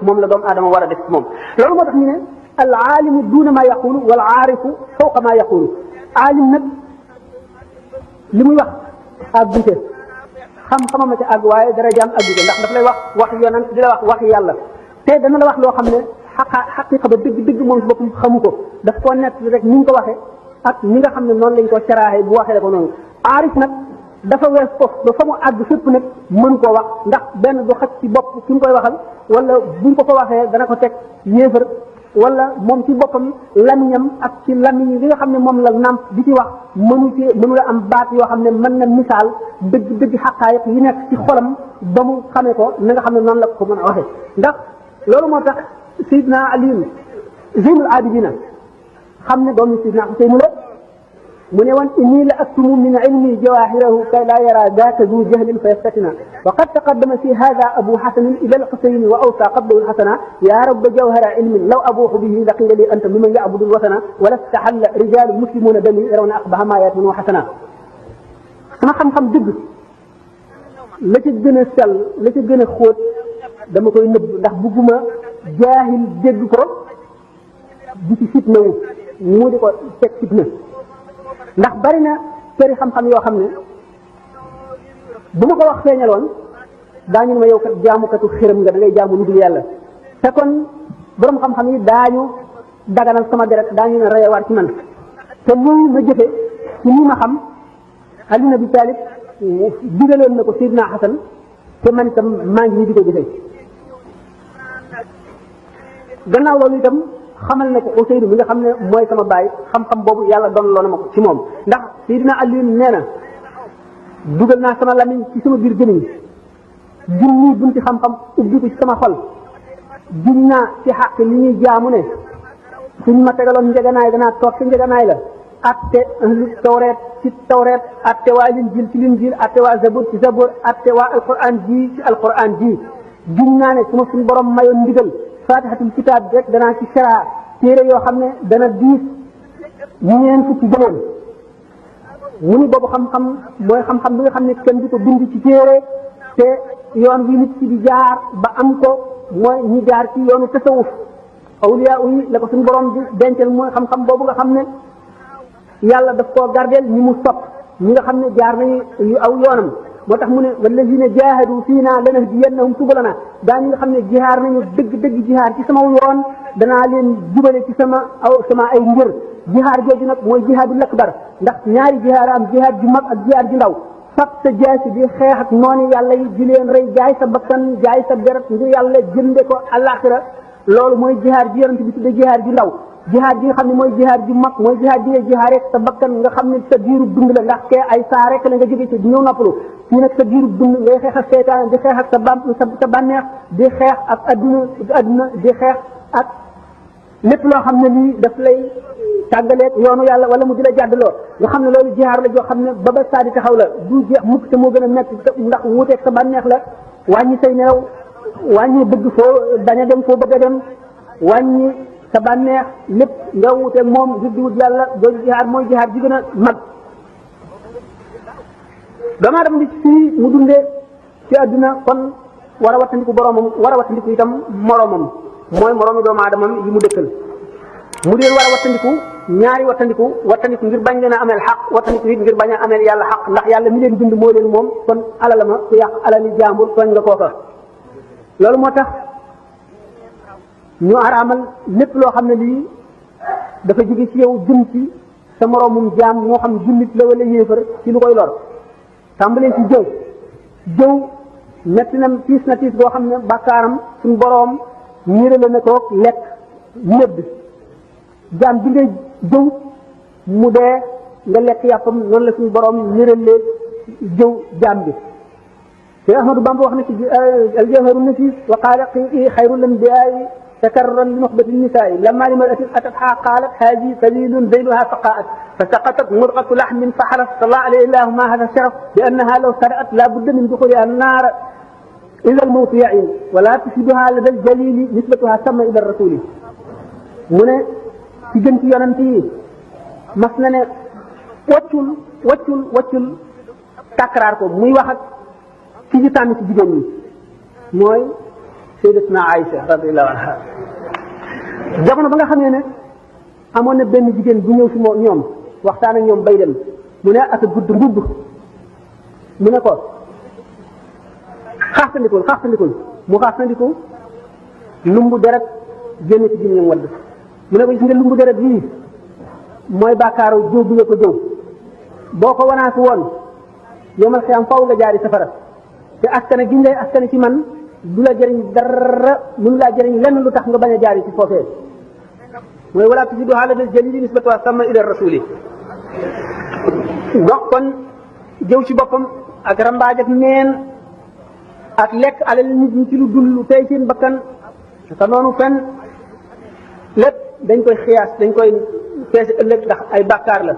moom la doomu aadama war a def ci moom loolu moo tax ñu ne al aalimu duuna ma yaqulu wal aarifu fawqa ma yaqulu aalim nag li muy wax àggute xam-xamam a ca àgg waaye darajaam àggute ndax daf lay wax yonent di la wax yàlla te dana la wax loo xam ne xaqiqa ba dëgg moom si boppam xamu ko daf koo nett rek ni ñu ko waxee ak ñi nga xam ne noonu lañ ko caraaxee bu waxee la ko noonu aarif nag dafa wees foofu ba fa mu àgg fépp nag mën koo wax ndax benn du xaj ci bopp ki mu koy waxal wala buñ ko waxee dana ko teg yéefar wala moom ci boppam lamiñam ak ci lamiñ li nga xam ne moom la nàmp di ci wax mënu la am baat yoo xam ne mën na misaal dëgg xaqaayiq yi nekk ci xolam ba mu xamee ko na nga xam ne noonu la ko mën a waxee ndax loolu moo tax Seydina Ali Zeynul Abidina xam ne doomu Seydina Xuseyn la mu ne woon inni la aktumu min ilmi jawahirahu kay laa yara daaka du jahlin fa yaftatina wa qad taqaddama fi hada abu xasanin ila alxusayn wa awsa qablahu alxasana ya rabba jawhara ilmin law abuuxu bihi la qiila li anta miman yabudu alwatana wala staxalla rijalu muslimuna dami yarawna aqbaha ma yatminu xasana sama xam-xam dëgg la ca gën a sell la ca gën a xóot dama koy nëbb ndax bugguma jaahil dégg ko di ci fitna wu mu di ko teg fitna ndax bari na këri xam-xam yoo xam ne bu ma ko wax feeñaloon daañu ne ma yow kat jaamukatu xërëm nga da ngay jaamu lu dul yàlla te kon borom xam-xam yi daañu daganal sama deret daañu ne reyewaat ci man te muy ma jëfe ci ni ma xam Ali ibn Abi Talib digaloon na ko Seydina Xasan te man itam maa ngi nii di ko jëfe gannaaw loolu itam xamal na ko Ousseynou mi nga xam ne mooy sama baay xam-xam boobu yàlla doon loo na ma ko ci moom ndax Seydina Aliou nee na dugal naa sama lamiñ ci sama biir gémmiñ junni bunti xam-xam ubbi ko ci sama xol giñ naa ci xàq li ñuy jaamu ne suñ ma tegaloon njeganaay danaa toog ci njeganaay la atte ahlu tawreet ci tawreet atte waa linjiil ci linjiil atte waa zabur ci zabur atte waa alquran ji ci alquran ji giñ naa ne su ma suñ borom mayoon ndigal fatihatul kitaab rek danaa ci sara téere yoo xam ne dana diis ñeen fukki gënoon mu ni boobu xam-xam mooy xam-xam bi nga xam ne kenn du ko bind ci téere te yoon wi nit ci di jaar ba am ko mooy ñi jaar ci yoonu tasawuf awliya yi la ko suñu borom di dencal mooy xam-xam boobu nga xam ne yàlla daf koo gardeel ñi mu sopp ñi nga xam ne jaar nañu yu aw yoonam moo tax mu ne wallazina jahadu fiina lanahdiyannahum subulana daañu nga xam ne jihaar nañu dëgg jihaar ci sama yoon danaa leen jubale ci sama ay ngir jihaar jooju nag mooy jihaadul akbar ndax ñaari jihaar am jihaar ju mag ak jihaar ju ndaw fab sa jaasi di xeex ak noonu yàlla yi di leen rey jaay sa bakkan jaay sa deret ngir yàlla jënde ko àllaaxira loolu mooy jihaar ji yonent bi tudde jihaar ju ndaw jihaad ji nga xam ne mooy jihaad ju mag mooy jihaad ji ngay jihaad rek sa bakkan nga xam ne sa diiru dund la ndax kee ay saa rek la nga jóge ci ñëw noppalu fii nag sa diiru dund ngay xeex ak seytaan di xeex ak sa bànneex di xeex ak adduna di xeex ak lépp loo xam ne lii daf lay tàggaleeg yoonu yàlla wala mu di la jàddaloo nga xam ne loolu jihaar la joo xam ne ba saa di taxaw la du jeex mukk te moo gën a metti ndax wuuteeg sa bànneex la wàññi say nelaw wàññi bëgg foo bañ a dem foo bëgg a dem wàññi sa bànneex lépp nga wuteeg moom ngir di wut yàlla jooju jihaar mooy jihaar ji gën a mag doomu aadama bi fii mu dundee ci àdduna kon war a wattandiku boromam war a wattandiku itam moromam mooy moroomi doomu aadamam yi mu dëkkal mu deen war a wattandiku ñaari wattandiku ngir bañ leen a ameel xaq wattandiku it ngir bañ a ameel yàlla xaq ndax yàlla mi leen bind moo leen moom kon alalama ku yàq alali jàmbur tooñ nga kooka loolu moo tax ñu araamal lépp loo xam ne lii dafa jóge ci yow jëm ci sa moroomum jaam moo xam jullit la wala yéefar ci lu koy lor tàmbalee ci jëw metti na tiis boo xam ne bàkkaaram suñ boroom ñërale na ko lekk ñëdd jaam bi ngay jëw mu dee nga lekk yàppam noonu la suñu boroom ñëralee jëw jaam bi te Ahmadu Bamba wax na ci al-Jawharu Nafis wa qaala xayrul anbiyaa تكررا لنخبة النساء لما لمرأة أتتها قالت هذه سبيل ذيلها فقاءت فسقطت مرقة لحم فحلف صلى الله عليه الله ما هذا الشرف لأنها لو سرأت لا بد من دخولها النار إلى الموت يعين ولا تفيدها لدى الجليل نسبتها سمى إلى الرسول من في جنت ينتي مثلا وccul takraar ko muy wax ak ci tànn ci jigéen ñi mooy sayyidatuna Aïcha radiyallahu anha jamono ba nga xamee ne amoon na benn jigéen bu ñëw si moom ñoom waxtaan ak ñoom bay dem mu ne ak gudd mbubb mu ne ko xaaxtandikul mu xaaxtandikul lumbu deret génn ci gémmiñam wadd mu ne ko gis nga lumbu deret yii mooy bàkkaaru jëw bi nga ko jëw boo ko wanaasu woon yomal xiyam faw nga jaari safara te askane giñ lay askane ci man du la jëriñ dara mënu laa jëriñ lenn lu tax nga bañ a jaari ci foofee mooy wala tusidu halal jalili nisbatu sama ila rasuli donc kon jëw ci boppam ak rambaaj ak neen ak lekk alal nit ñi ci lu dul lu tey seen bakkan te noonu fen lépp dañ koy xiyaas dañ koy feesi ëllëg ndax ay bàkkaar la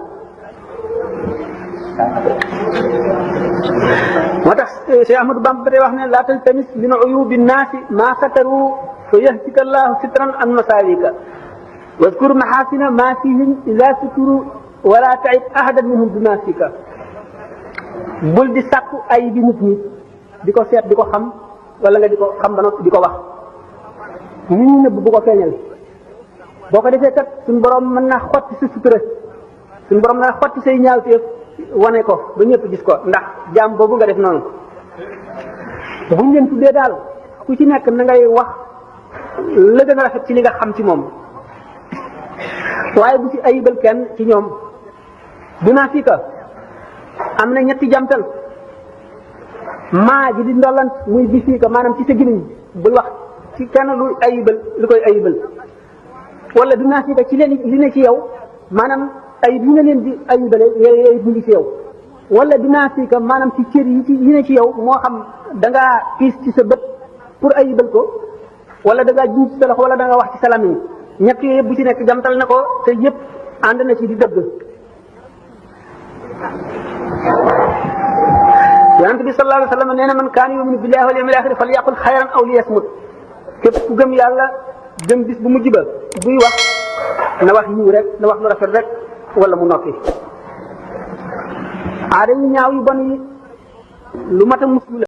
moo tax Cheikh Ahmadou Bamba ba tey wax ne laa taltamis min uyubi nnaasi maa sataru fa yahtika allahu sitran an masaawika waskur maxaasina maa fihim ila suturu wala taib ahadan minhum bi maa fika bul di sàkku ay bi nit ñi di ko seet di ko xam wala nga di ko xam ba noppi di ko wax nit ñi nëbb bu ko feeñal boo ko defee kat suñu borom mën naa xotti sa sutura suñu borom mën naa xotti say ñaawteef wane ko ba ñëpp gis ko ndax jaam boobu nga def noonu buñ leen tuddee daal ku ci nekk na ngay wax la gën a rafet ci li nga xam ci moom waaye bu ci ayibal kenn ci ñoom dinaa fii ka am na ñetti jamtal maa ji di ndollant muy bi fii ka maanaam ci sa gimiñ bul wax ci kenn lu ayibal lu koy ayibal wala dinaa fii ka ci leen li ne ci yow maanaam ayib yi nga leen di ayibale yooyu mu ngi ci yow wala dinaa fii ka maanaam ci cër yi ne ci yow moo xam da ngaa piis ci sa bët pour ayibal ko wala da ngaa jiñ ci sa loxo wala da nga wax ci sa lamiñ ñett yooyu yëpp bu ci nekk jamtal na ko te yëpp ànd na ci di dëgg yonent bi sallallahu alayhi wa sallam nee na man kaana yuminu billahi wal yawmil axir falyaqul xayran aw liyasmut képp ku gëm yàlla gëm bis bu mujj ba buy wax na wax yiw rek na wax lu rafet rek wala mu noppi aada yu ñaaw yu bon yi lu mat a muslu la